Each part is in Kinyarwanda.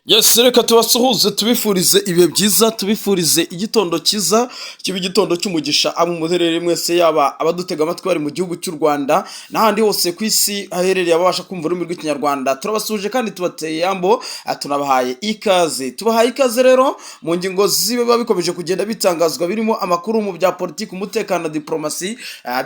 Yes, reka tubasuhuze, tubifurize ibihe byiza, tubifurize igitondo cyiza, kiba igitondo cy'umugisha abo muherereye mwese, yaba abadutega amatwi bari mu gihugu cy'u Rwanda n'ahandi hose ku isi haherereye ababasha kumva ururimi rw'Ikinyarwanda. Turabasuhuje kandi tubateye yambo, tunabahaye ikaze. Tubahaye ikaze rero mu ngingo ziba bikomeje kugenda bitangazwa, birimo amakuru mu bya politiki, umutekano na diplomasi,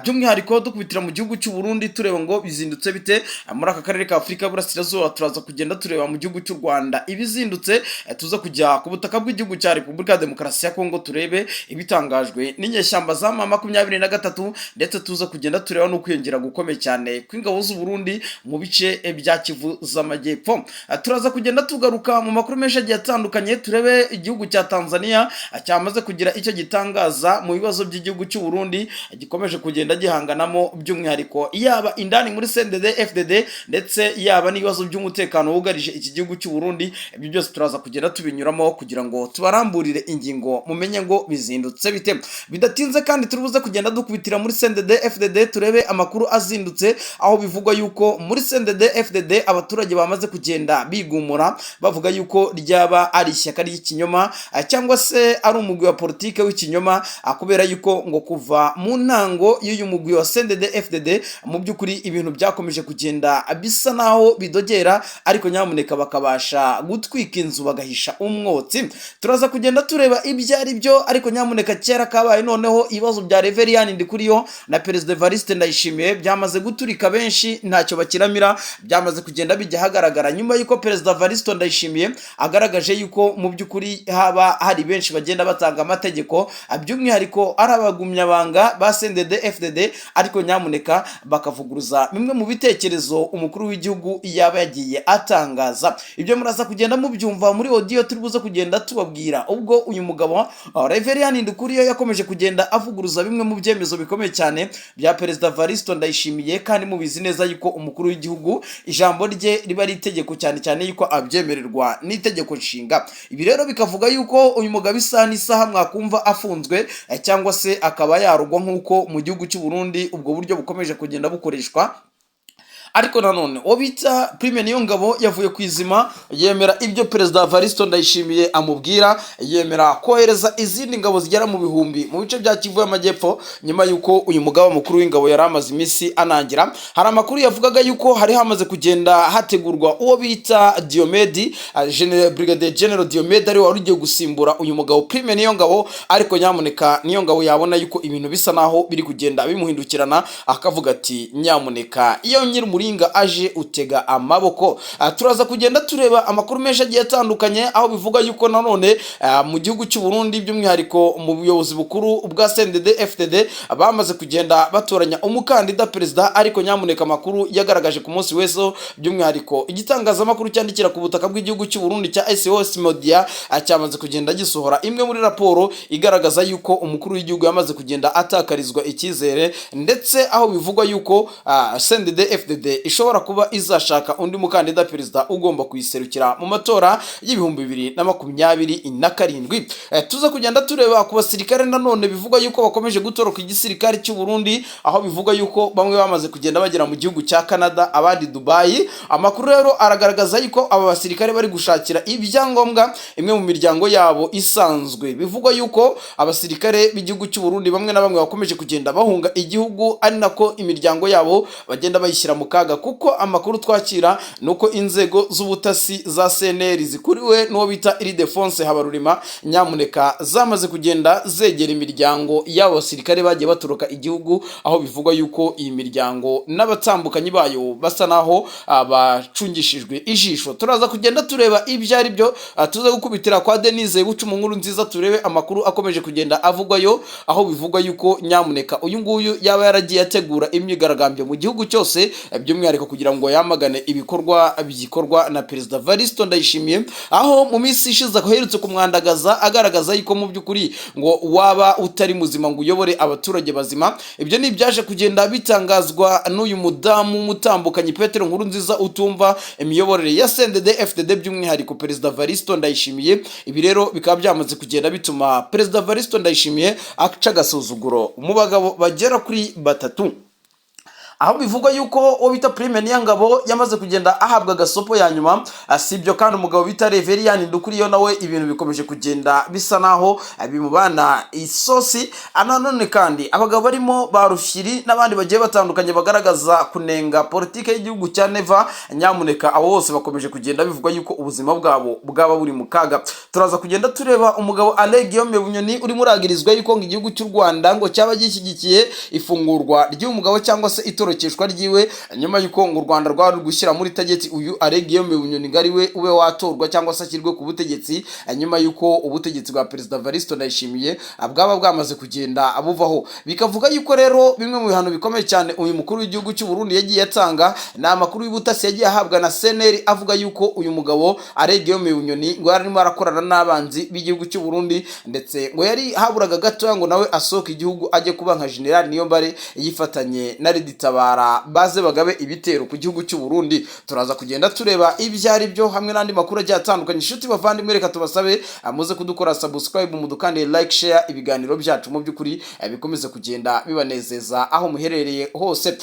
by'umwihariko dukubitira mu gihugu cy'u Burundi tureba ngo bizindutse bite muri aka karere ka Afurika y'Uburasirazuba. Turaza kugenda tureba mu gihugu cy'u Rwanda ibizindutse, tuza kujya ku butaka bw'igihugu cya Repubulika ya Demokarasi ya Kongo turebe ibitangajwe n'inyeshyamba za M23, ndetse tuza kugenda tureba no kwiyongera gukomeye cyane kw'ingabo z'u Burundi mu bice bya Kivu z'Amajyepfo. Turaza kugenda tugaruka mu makuru menshi agiye atandukanye, turebe igihugu cya Tanzania cyamaze kugira icyo gitangaza mu bibazo by'igihugu cy'u Burundi gikomeje kugenda gihanganamo, by'umwihariko yaba indani muri CNDD FDD, ndetse yaba n'ibibazo by'umutekano wugarije iki gihugu cy'u Burundi. Ibyo byose turaza kugenda tubinyuramo kugira ngo tubaramburire ingingo, mumenye ngo bizindutse bite. Bidatinze kandi turibuze kugenda dukubitira muri CNDD FDD turebe amakuru azindutse, aho bivugwa yuko muri CNDD FDD abaturage bamaze kugenda bigumura, bavuga yuko ryaba ari ishyaka ry'ikinyoma cyangwa se ari umugwi wa politike w'ikinyoma, kubera yuko ngo kuva mu ntango y'uyu mugwi wa CNDD FDD mu by'ukuri ibintu byakomeje kugenda bisa naho bidogera, ariko nyamuneka bakabasha gutwika inzu bagahisha umwotsi. Turaza kugenda tureba ibyo ari byo, ariko nyamuneka kera kabaye noneho ibibazo bya Reverien Ndikuriyo na Perezida Evariste Ndayishimiye byamaze guturika, benshi ntacyo bakiramira, byamaze kugenda bijya ahagaragara nyuma y'uko Perezida Evariste Ndayishimiye agaragaje yuko mu by'ukuri haba hari benshi bagenda batanga amategeko, by'umwihariko ari abagumyabanga ba CNDD FDD, ariko nyamuneka bakavuguruza bimwe mu bitekerezo umukuru w'igihugu yaba yagiye atangaza. Ibyo muraza kugenda mubyumva muri audio turi buze kugenda tubabwira, ubwo uyu mugabo Reverien Ndikuriyo yakomeje kugenda avuguruza bimwe mu byemezo bikomeye cyane bya Perezida Varisto Ndayishimiye, kandi mubizi neza yuko umukuru w'igihugu ijambo rye riba ari itegeko, cyane cyane yuko abyemererwa n'itegeko nshinga. Ibi rero bikavuga yuko uyu mugabo isaha n'isaha mwakumva afunzwe, cyangwa se akaba yarugwa nk'uko mu gihugu cy'u Burundi ubwo buryo bukomeje kugenda bukoreshwa. Ariko nanone uwo bita Prime Niyongabo yavuye ku izima, yemera ibyo Perezida Varisto Ndayishimiye amubwira, yemera kohereza izindi ngabo zigera mu bihumbi mu bice bya Kivu y'Amajyepfo, nyuma y'uko uyu mugaba mukuru w'ingabo yari amaze iminsi anangira. Hari amakuru yavugaga yuko hari hamaze kugenda hategurwa uwo bita Diomedi, General Brigadier General Diomedi, ari wari ugiye gusimbura uyu mugabo Prime Niyongabo, ariko nyamuneka Niyongabo yabona yuko ibintu bisa naho biri kugenda bimuhindukirana, akavuga ati: "Nyamuneka iyo nyiri umuringa aje utega amaboko." Turaza kugenda tureba amakuru menshi agiye atandukanye, aho bivuga yuko nanone mu gihugu cy'u Burundi, by'umwihariko mu buyobozi bukuru bwa CNDD FDD, bamaze kugenda batoranya umukandida perezida. Ariko nyamuneka amakuru yagaragaje ku munsi w'ejo, by'umwihariko igitangazamakuru cyandikira ku butaka bw'igihugu cy'u Burundi cya SOS Media, cyamaze kugenda gisohora imwe muri raporo igaragaza yuko umukuru w'igihugu yamaze kugenda atakarizwa icyizere, ndetse aho bivugwa yuko CNDD FDD ishobora kuba izashaka undi mukandida perezida ugomba kuyiserukira mu matora y'2027. Tuza kugenda tureba ku basirikare nanone bivugwa yuko bakomeje gutoroka igisirikare cy'u Burundi, aho bivugwa yuko bamwe bamaze kugenda bagera mu gihugu cya Canada, abandi Dubai. Amakuru rero aragaragaza yuko aba basirikare bari gushakira ibyangombwa imwe mu miryango yabo isanzwe. Bivugwa yuko abasirikare b'igihugu cy'u Burundi bamwe na bamwe bakomeje kugenda bahunga igihugu, ari nako imiryango yabo bagenda bayishyira mu kaga, kuko amakuru twakira ni uko inzego z'ubutasi za CNR zikuriwe n'uwo bita Ildefonse Habarurema nyamuneka zamaze kugenda zegera imiryango y'abo basirikare bagiye batoroka igihugu, aho bivugwa yuko iyi miryango n'abatambukanyi bayo basa naho bacungishijwe ijisho. Turaza kugenda tureba ibyo ari byo. Tuze gukubitira kwa Denise Buca mu nkuru nziza, turebe amakuru akomeje kugenda avugwayo, aho bivugwa yuko nyamuneka uyu nguyu yaba yaragiye ategura imyigaragambyo mu gihugu cyose, by'umwihariko kugira ngo yamagane ibikorwa bikorwa na Perezida Varisto Ndayishimiye, aho mu minsi ishize aherutse kumwandagaza, agaragaza yuko mu by'ukuri ngo waba utari muzima ngo uyobore abaturage bazima. Ibyo ni ibyaje kugenda bitangazwa n'uyu mudamu w'umutambukanyi Petero Nkuru Nziza, utumva imiyoborere ya CNDD FDD, by'umwihariko Perezida Varisto Ndayishimiye. Ibi rero bikaba byamaze kugenda bituma Perezida Varisto Ndayishimiye aca agasuzuguro mu bagabo bagera kuri batatu. Aho bivugwa yuko uwo bita Prime Niyongabo yamaze kugenda ahabwa agasopo ya nyuma. Si ibyo kandi, umugabo bita Reverien Ndikuriyo nawe ibintu bikomeje kugenda bisa naho bimubana isosi. Nanone kandi abagabo barimo ba Rufyiri n'abandi bagiye batandukanye bagaragaza kunenga politike y'igihugu cya Neva, nyamuneka abo bose bakomeje kugenda bivugwa yuko ubuzima bwabo bwaba buri mu kaga. Turaza kugenda tureba umugabo Alain Guillaume Bunyoni urimo uragirizwa yuko ngo igihugu cy'u Rwanda ngo cyaba gishyigikiye ifungurwa ry'uyu mugabo cyangwa se itorokeshwa ryiwe, nyuma y'uko ngo u Rwanda rwari gushyira muri target uyu Alain Guillaume Bunyoni ngo ari we ube watorwa cyangwa se ashyirwe ku butegetsi, nyuma y'uko ubutegetsi bwa Perezida Evariste Ndayishimiye bwaba bwamaze kugenda buvaho. Bikavuga yuko rero bimwe mu bihano bikomeye cyane uyu mukuru w'igihugu cy'u Burundi yagiye atanga ni amakuru y'ubutasi yagiye ahabwa na CNR, avuga yuko uyu mugabo Alain Guillaume Bunyoni ngo yarimo arakorana n'abanzi b'igihugu cy'u Burundi, ndetse ngo yari haburaga gatoya ngo nawe asohoke igihugu ajye kuba nka General Niyombare, yifatanye na Red Tabara, baze bagabe ibitero ku gihugu cy'u Burundi. Turaza kugenda tureba ibyo ari byo hamwe n'andi makuru agiye atandukanye. Inshuti bavandimwe, reka tubasabe muze kudukora subscribe, mudukandire like, share, ibiganiro byacu mu by'ukuri bikomeze kugenda bibanezeza aho muherereye hose.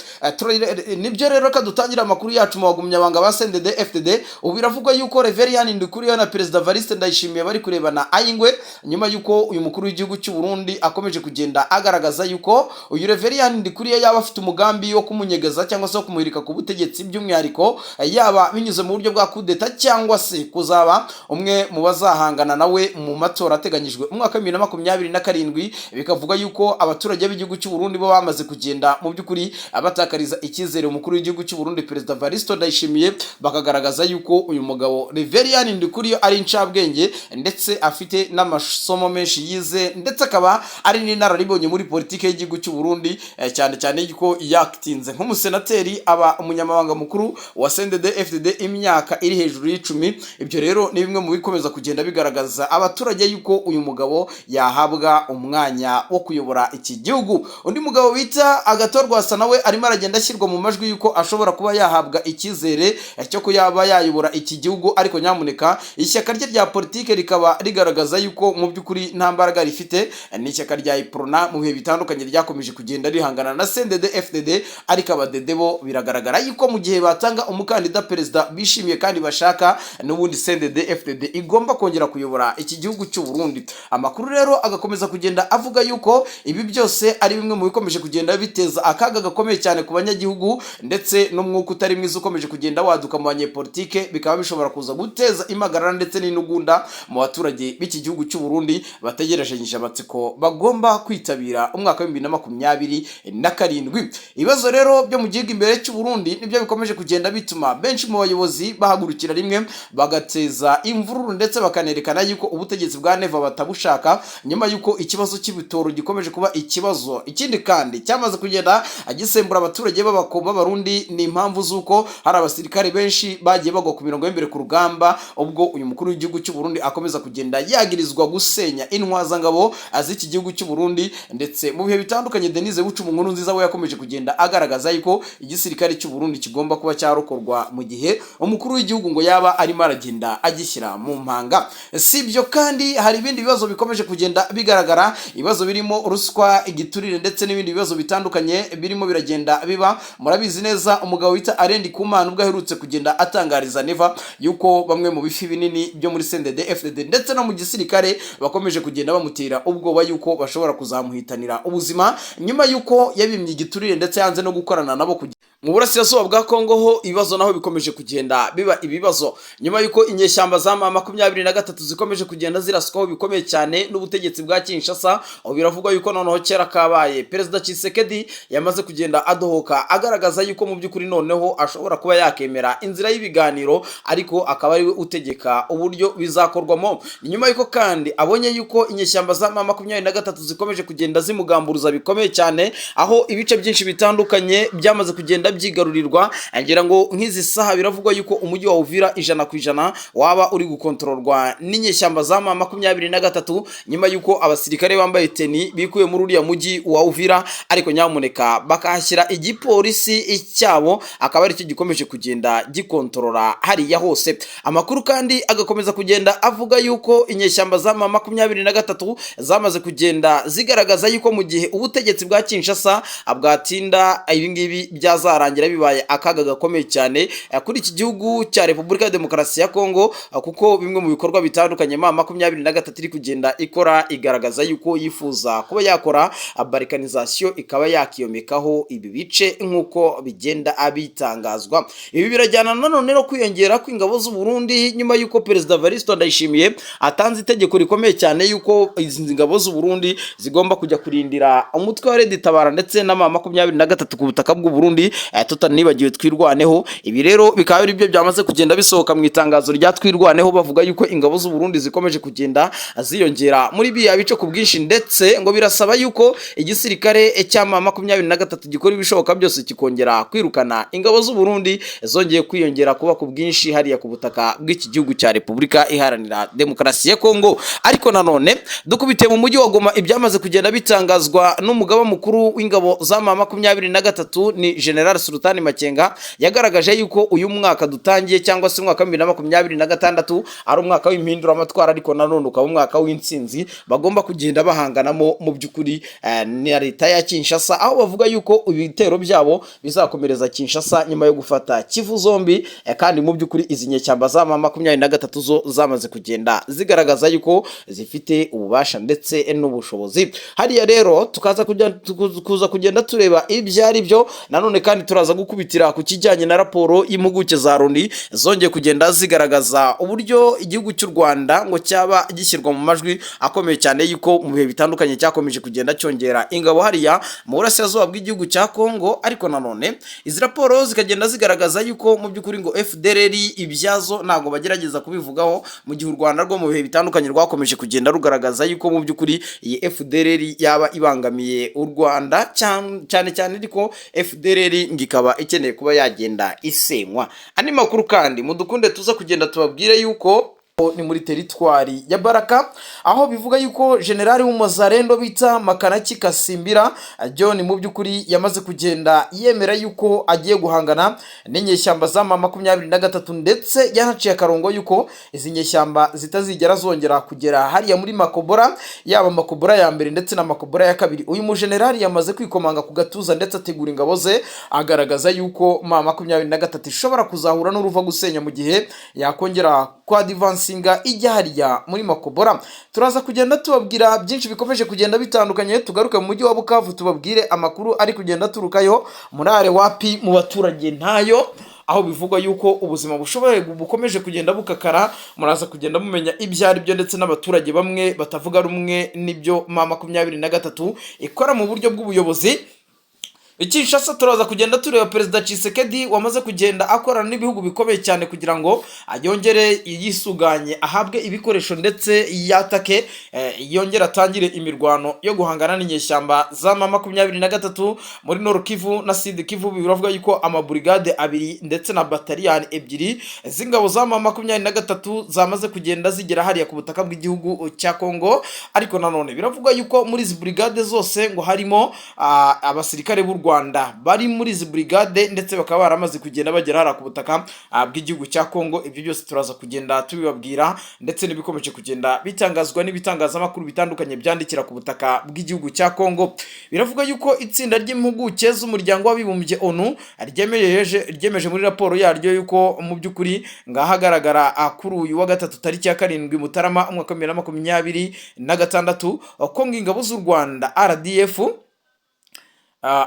Nibyo rero, reka dutangire amakuru yacu mu bagumyabanga ba CNDD FDD. Ubu biravugwa yuko Reverien Ndikuriyo na Perezida Evariste Ndayishimiye bari kurebana ayingwe, nyuma yuko uyu mukuru w'igihugu cy'u Burundi akomeje kugenda agaragaza yuko uyu Reverien Ndikuriyo yaba afite umugambi wo kumunyegeza cyangwa se wo kumuhirika ku butegetsi, by'umwihariko yaba binyuze mu buryo bwa kudeta cyangwa se kuzaba umwe mu bazahangana nawe mu matora ateganyijwe umwaka wa 2027. Bikavuga yuko abaturage b'igihugu cy'u Burundi bo bamaze kugenda mu by'ukuri batakariza icyizere umukuru w'igihugu cy'u Burundi, Perezida Evariste Ndayishimiye, bakagaragaza yuko uyu mugabo Reverien Ndikuriyo ari incabwenge, ndetse afite n'amasomo menshi yize, ndetse akaba ari n'inararibonye muri politike y'igihugu cy'u Burundi, cyane cyane yuko yakitinze nk'umusenateri, aba umunyamabanga mukuru wa CNDD FDD imyaka iri hejuru y'10. Ibyo rero ni bimwe mu bikomeza kugenda bigaragaza abaturage yuko uyu mugabo yahabwa umwanya wo kuyobora iki gihugu. Undi mugabo bita Agathon Rwasa nawe arimo aragenda ashyirwa mu majwi yuko ashobora kuba yahabwa icyizere cyo kuyaba yayobora iki gihugu, ariko nyamuneka ishyaka rye rya politike rikaba rigaragaza yuko mu by'ukuri nta mbaraga rifite. Ni ishyaka rya Uprona, mu bihe bitandukanye ryakomeje kugenda rihangana na CNDD FDD, ariko abadede bo biragaragara yuko mu gihe batanga umukandida perezida bishimiye kandi bashaka, n'ubundi CNDD FDD igomba kongera kuyobora iki gihugu cy'u Burundi. Amakuru rero agakomeza kugenda avuga yuko ibi byose ari bimwe mu bikomeje kugenda biteza akaga gakomeye cyane ku banyagihugu, ndetse n'umwuka utari mwiza ukomeje kugenda waduka mu banyepolitike, bikaba bishobora kuza guteza impagarara ndetse n'intugunda mu baturage b'iki gihugu cy'u Burundi bategerejanyije amatsiko bagomba kwitabira umwaka wa 2027. Ibibazo rero byo mu gihugu imbere cy'u Burundi nibyo bikomeje kugenda bituma benshi mu bayobozi bahagurukira rimwe bagateza imvururu, ndetse bakanerekana yuko ubutegetsi bwa Neva batabushaka, nyuma yuko ikibazo cy'ibitoro gikomeje kuba ikibazo. Ikindi kandi cyamaze kugenda gisembura abaturage b'Abarundi ni impamvu z'uko hari abasirikare benshi bagiye bagwa ku mirongo y'imbere ku rugamba, ubwo uyu mukuru w'igihugu cy'u Burundi akomeza kugenda yagirizwa gusenya intwazangabo z'iki gihugu cy'u Burundi. Ndetse mu bihe bitandukanye Denise Bucuma Nkuru Nziza we yakomeje kugenda agaragaza yuko igisirikare cy'u Burundi kigomba kuba cyarokorwa mu gihe umukuru w'igihugu ngo yaba arimo aragenda agishyira mu mpanga. Si ibyo kandi, hari ibindi bibazo bikomeje kugenda bigaragara, ibibazo birimo ruswa, igiturire, ndetse n'ibindi bibazo bitandukanye birimo biragenda biba. Murabizi neza, umugabo wita Alain Ndikumana ubwo aherutse kugenda atangariza Neva yuko bamwe mu bifi binini byo muri CNDD FDD ndetse no mu gisirikare bakomeje kugenda bamutera ubwoba yuko bashobora kuzamuhitanira ubuzima, nyuma yuko yabimye igiturire ndetse yanze no gukorana nabo. Mu burasirazuba bwa Kongo ho ibibazo naho bikomeje kugenda biba ibibazo, nyuma y'uko inyeshyamba za M23 zikomeje kugenda ziraswaho bikomeye cyane n'ubutegetsi bwa Kinshasa. Aho biravugwa yuko noneho kera kabaye Perezida Tshisekedi yamaze kugenda adohoka, agaragaza yuko mu by'ukuri noneho ashobora kuba yakemera inzira y'ibiganiro, ariko akaba ariwe utegeka uburyo bizakorwamo. Ni nyuma y'uko kandi abonye yuko inyeshyamba za M23 zikomeje kugenda zimugamburuza bikomeye cyane, aho ibice byinshi bitandukanye byamaze kugenda byigarurirwa. Ngira ngo nk'izi saha biravugwa yuko umujyi wa Uvira 100% waba uri gukontororwa n'inyeshyamba za M23, nyuma yuko abasirikare bambaye tenue bikuye muri uriya mujyi wa Uvira, ariko nyamuneka bakahashyira igipolisi cyabo, akaba aricyo gikomeje kugenda gikontorora hariya hose. Amakuru kandi agakomeza kugenda avuga yuko inyeshyamba za M23 zamaze kugenda zigaragaza yuko mu gihe ubutegetsi bwa Kinshasa bwatinda, ibingibi byazarangira bibaye akaga gakomeye cyane kuri iki gihugu cya Repubulika ya Demokarasi ya Kongo, kuko bimwe mu bikorwa bitandukanye M23 iri kugenda ikora igaragaza yuko yifuza kuba yakora balkanisation, ikaba yakiyomekaho ibi bice nk'uko bigenda bitangazwa. Ibi birajyana nanone no kwiyongera kw'ingabo z'u Burundi, nyuma y'uko Perezida Evariste Ndayishimiye atanze itegeko rikomeye cyane yuko izi ngabo z'u Burundi zigomba kujya kurindira umutwe wa Red Tabara ndetse na M23 ku butaka bw'u Burundi, tutanibagiwe Twirwaneho. Ibi rero bikaba ari byo byamaze kugenda bisohoka mu itangazo rya Twirwaneho, bavuga yuko ingabo z'u Burundi zikomeje kugenda ziyongera muri biriya bice ku bwinshi, ndetse ngo birasaba yuko igisirikare cya M23 gikora ibishoboka byose kikongera kwirukana ingabo z'u Burundi zongeye kwiyongera kuba ku bwinshi hariya ku butaka bw'iki gihugu cya Repubulika Iharanira Demokarasi ya Kongo. Ariko nanone dukubitiye mu mujyi wa Goma, ibyamaze kugenda bitangazwa n'umugaba mukuru w'ingabo za M23 ni General Sultani Makenga, yagaragaje yuko uyu mwaka dutangiye, cyangwa se umwaka wa 2026, ari umwaka w'impinduramatwara, ariko nanone ukaba umwaka w'intsinzi bagomba kugenda bahanganamo mu by'ukuri na leta ya Kinshasa, aho bavuga yuko ibitero byabo bizakomereza Kinshasa nyuma yo gufata Kivu zombi. Kandi mu by'ukuri izi nyeshyamba za M23 zo zamaze kugenda zigaragaza yuko zifite ububasha ndetse n'ubushobozi. Hariya rero tukaza kuza kugenda tureba ibyo ari byo. Nanone kandi turaza gukubitira ku kijyanye na raporo y'impuguke za Loni zongeye kugenda zigaragaza uburyo igihugu cy'u Rwanda ngo cyaba gishyirwa mu majwi akomeye cyane yuko mu bihe bitandukanye cyakomeje kugenda cyongera ingabo hariya mu burasirazuba bw'igihugu cya Kongo. Ariko nanone izi raporo zikagenda zigaragaza yuko mu by'ukuri ngo FDLR ibyazo ntabwo bagerageza kubivugaho, mu gihe u Rwanda rwo mu bihe bitandukanye rwakomeje kugenda rugaragaza yuko mu by'ukuri iyi FDLR yaba ibangamiye u Rwanda cyane cyane, ariko FDLR ngo ikaba ikeneye kuba yagenda isenywa. Andi makuru kandi mudukunde tuza kugenda tubabwire yuko ni muri teritwari ya Baraka, aho bivuga yuko generali w'umuzarendo bita Makanaki Kasimbira John mu by'ukuri yamaze kugenda yemera yuko agiye guhangana n'inyeshyamba za M23, ndetse yanaciye akarongo yuko izi nyeshyamba zitazigera zongera kugera hariya muri Makobora, yaba Makobora ya mbere ndetse na Makobora ya kabiri. Uyu mujenerali yamaze kwikomanga ku gatuza ndetse ategura ingabo ze, agaragaza yuko M23 ishobora kuzahura n'uruva gusenya mu gihe yakongera kwadivansinga ijya hariya muri Makobora. Turaza kugenda tubabwira byinshi bikomeje kugenda bitandukanye. Tugaruke mu mujyi wa Bukavu tubabwire amakuru ari kugenda aturukayo. Murare wapi mu baturage ntayo, aho bivugwa yuko ubuzima bushoboye bukomeje kugenda bukakara. Muraza kugenda mumenya ibyo ari byo, ndetse n'abaturage bamwe batavuga rumwe n'ibyo M23 ikora mu buryo bw'ubuyobozi. Kinshasa turaza kugenda tureba Perezida Tshisekedi wamaze kugenda akorana n'ibihugu bikomeye cyane kugira ngo yongere yisuganye, ahabwe ibikoresho ndetse yatake, yongere atangire imirwano yo guhangana n'inyeshyamba za M23 muri Nord Kivu na Sud Kivu. Biravuga yuko amaburigade abiri ndetse na bataliyani ebyiri z'ingabo za M23 zamaze kugenda zigera hariya ku butaka bw'igihugu cya Kongo. Ariko nanone biravugwa yuko muri izi burigade zose ngo harimo abasirikare b'u Rwanda bari muri izi burigade, ndetse bakaba baramaze kugenda bagera hariya ku butaka bw'igihugu cya Kongo. Ibyo byose turaza kugenda tubibabwira, ndetse n'ibikomeje kugenda bitangazwa n'ibitangazamakuru bitandukanye byandikira ku butaka bw'igihugu cya Kongo. Biravuga yuko itsinda ry'impuguke z'umuryango w'abibumbye ONU ryemeje muri raporo yaryo yuko mu by'ukuri ngahagaragara kuri uyu wa gatatu tariki ya 7 Mutarama umwaka wa 2026 ko ngo ingabo z'u Rwanda RDF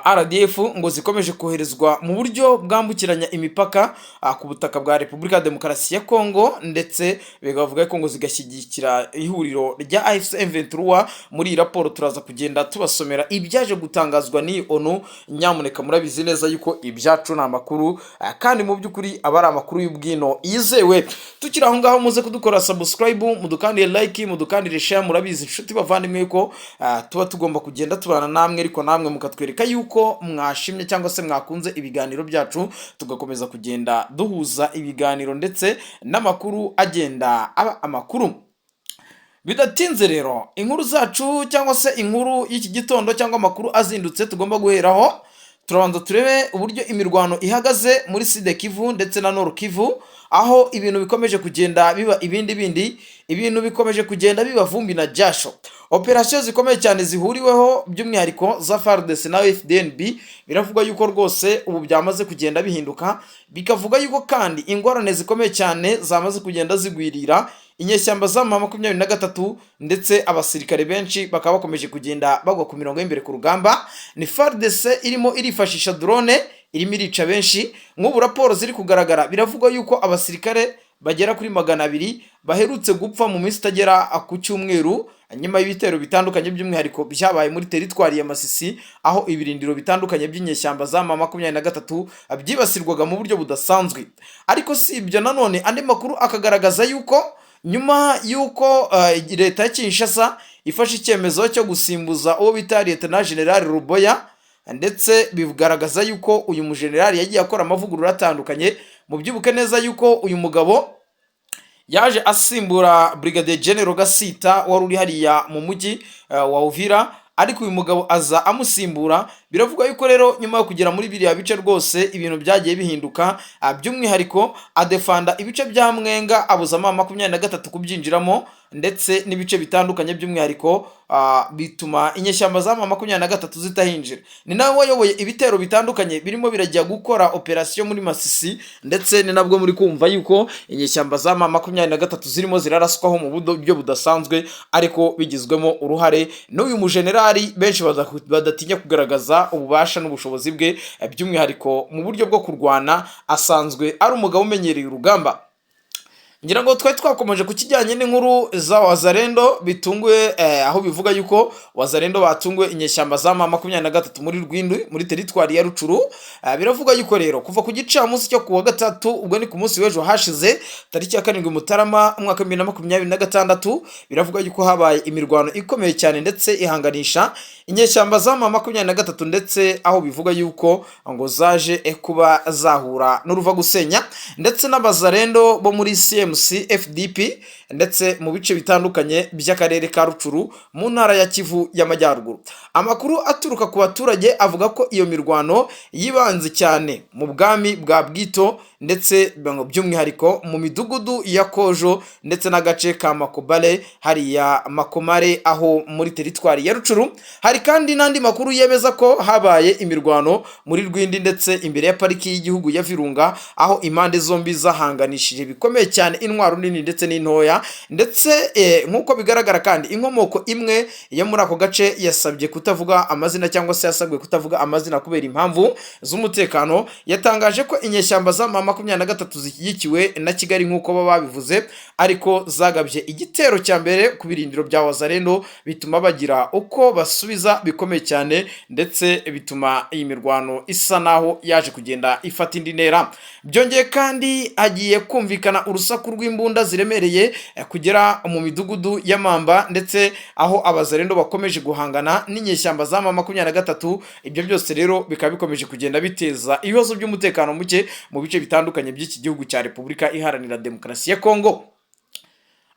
RDF ngo zikomeje koherezwa mu buryo bwambukiranya imipaka ku butaka bwa Repubulika ya Demokarasi ya Kongo, ndetse bikavuga ko ngo zigashyigikira ihuriro rya AFC M23. Muri iyi raporo turaza kugenda tubasomera ibyaje gutangazwa n'iyi ONU. Nyamuneka murabizi neza yuko ibyacu ni amakuru, kandi mu by'ukuri aba ari amakuru y'ubwino yizewe. Tukiri aho ngaho, muze kudukora subscribe, mudukandire like, mudukandire share. Murabizi inshuti bavandimwe ko tuba tugomba kugenda tubana namwe, ariko namwe mukatwereka yuko mwashimye cyangwa se mwakunze ibiganiro byacu, tugakomeza kugenda duhuza ibiganiro ndetse n'amakuru agenda aba amakuru. Bidatinze rero, inkuru zacu cyangwa se inkuru y'iki gitondo cyangwa amakuru azindutse tugomba guheraho, turabanza turebe uburyo imirwano ihagaze muri Sud Kivu ndetse na Nord Kivu, aho ibintu bikomeje kugenda biba ibindi bindi, ibintu bikomeje kugenda biba vumbi na jasho. Operasiyo zikomeye cyane zihuriweho, by'umwihariko za FARDC na FDNB, biravugwa yuko rwose ubu byamaze kugenda bihinduka. Bikavuga yuko kandi ingorane zikomeye cyane zamaze kugenda zigwirira inyeshyamba za M23, ndetse abasirikare benshi bakaba bakomeje kugenda bagwa ku mirongo y'imbere ku rugamba. Ni FARDC irimo irifashisha drone, irimo irica benshi. Nk'ubu raporo ziri kugaragara, biravugwa yuko abasirikare bagera kuri 200 baherutse gupfa mu minsi itagera ku cyumweru, nyuma y'ibitero bitandukanye, by'umwihariko byabaye muri teritwari ya Masisi, aho ibirindiro bitandukanye by'inyeshyamba za M23 byibasirwaga mu buryo budasanzwe. Ariko si ibyo nanone, andi makuru akagaragaza yuko nyuma y'uko leta ya Kinshasa ifashe icyemezo cyo gusimbuza uwo bita Lieutenant General Ruboya, ndetse bigaragaza yuko uyu mujenerali yagiye akora amavugurura atandukanye. Mubyibuke neza yuko uyu mugabo yaje asimbura Brigadier General Gasita wari uri hariya mu mujyi wa Uvira, ariko uyu mugabo aza amusimbura. Biravugwa yuko rero nyuma yo kugera muri biriya bice rwose ibintu byagiye bihinduka, by'umwihariko adefanda ibice bya Mwenga, abuza M23 kubyinjiramo, ndetse n'ibice bitandukanye, by'umwihariko bituma inyeshyamba za M23 zitahinjira. Ni nawe wayoboye ibitero bitandukanye birimo birajya gukora operasiyo muri Masisi, ndetse ni nabwo muri kumva yuko inyeshyamba za M23 zirimo ziraraswaho mu buryo budasanzwe, ariko bigizwemo uruhare n'uyu mujenerali benshi badatinya kugaragaza ububasha n'ubushobozi bwe, by'umwihariko mu buryo bwo kurwana, asanzwe ari umugabo umenyereye urugamba. Ngira ngo twari twakomeje ku kijyanye n'inkuru za Wazalendo bitunguye, aho bivuga yuko Wazalendo batunguye inyeshyamba za M23 muri Rwindi, muri teritwari ya Rutshuru. Biravuga yuko rero kuva ku gicamunsi cyo kuwa gatatu, ubwo ni ku munsi w'ejo hashize, tariki ya 7 Mutarama umwaka wa 2026, biravuga yuko habaye imirwano ikomeye cyane ndetse ihanganisha inyeshyamba za M23, ndetse aho bivuga yuko ngo zaje kuba zahura n'uruva gusenya ndetse n'abazarendo bo muri CMC FDP, ndetse mu bice bitandukanye by'akarere ka Rutshuru mu ntara ya Kivu y'Amajyaruguru. Amakuru aturuka ku baturage avuga ko iyo mirwano yibanze cyane mu bwami bwa Bwito, ndetse by'umwihariko mu midugudu ya Kojo ndetse n'agace ka Makobale, hariya Makomare, aho muri teritwari ya Rutshuru. Hari kandi n'andi makuru yemeza ko habaye imirwano muri Rwindi ndetse imbere ya pariki y'igihugu ya Virunga, aho impande zombi zahanganishije bikomeye cyane intwaro nini ndetse n'intoya. Ndetse nk'uko bigaragara kandi, inkomoko imwe yo muri ako gace yasabye kutavuga amazina, cyangwa se yasabwe kutavuga amazina kubera impamvu z'umutekano, yatangaje ko inyeshyamba za M23 zishyigikiwe na Kigali, nk'uko baba babivuze, ariko zagabye igitero cya mbere ku birindiro bya Wazalendo, bituma bagira uko basubiza bikomeye cyane, ndetse bituma iyi mirwano isa naho yaje kugenda ifata indi ntera. Byongeye kandi, hagiye kumvikana urusaku rw'imbunda ziremereye kugera mu midugudu y'Amamba, ndetse aho abazarendo bakomeje guhangana n'inyeshyamba za M23. Ibyo byose rero bikaba bikomeje kugenda biteza ibibazo by'umutekano muke mu bice bitandukanye by'iki gihugu cya Repubulika Iharanira Demokarasi ya Kongo.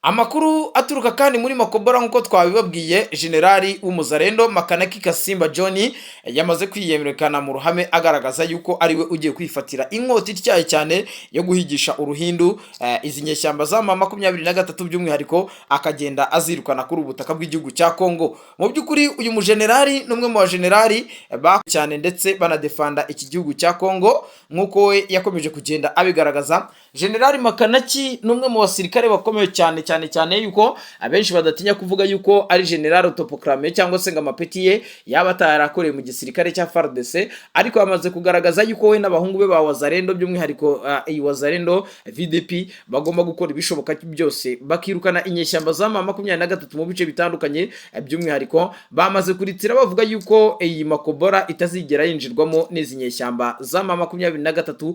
Amakuru aturuka kandi muri Makobora, nk'uko twabibabwiye, generali w'umuzarendo Makanaki Kasimba John yamaze kwiyerekana mu ruhame, agaragaza yuko ariwe ugiye kwifatira inkota ityaye cyane yo guhigisha uruhindu izi nyeshyamba za M23, by'umwihariko akagenda azirukana kuri ubu butaka bw'igihugu cya Kongo. Mu by'ukuri uyu mujenerali ni umwe mu bajenerali ba cyane ndetse banadefanda iki gihugu cya Kongo, nk'uko we yakomeje kugenda abigaragaza. Generali Makanaki ni umwe mu basirikare bakomeye cyane cyane cyane, yuko abenshi badatinya kuvuga yuko ari general autoproclamé, cyangwa se ngo amapeti ye yaba atarakoreye mu gisirikare cya FARDC, ariko yamaze kugaragaza yuko we n'abahungu be ba Wazalendo, by'umwihariko iyi Wazalendo VDP, bagomba gukora ibishoboka byose bakirukana inyeshyamba za M23 mu bice bitandukanye. By'umwihariko bamaze kuritira bavuga yuko iyi Makobora itazigera yinjirwamo n'izi nyeshyamba za M23.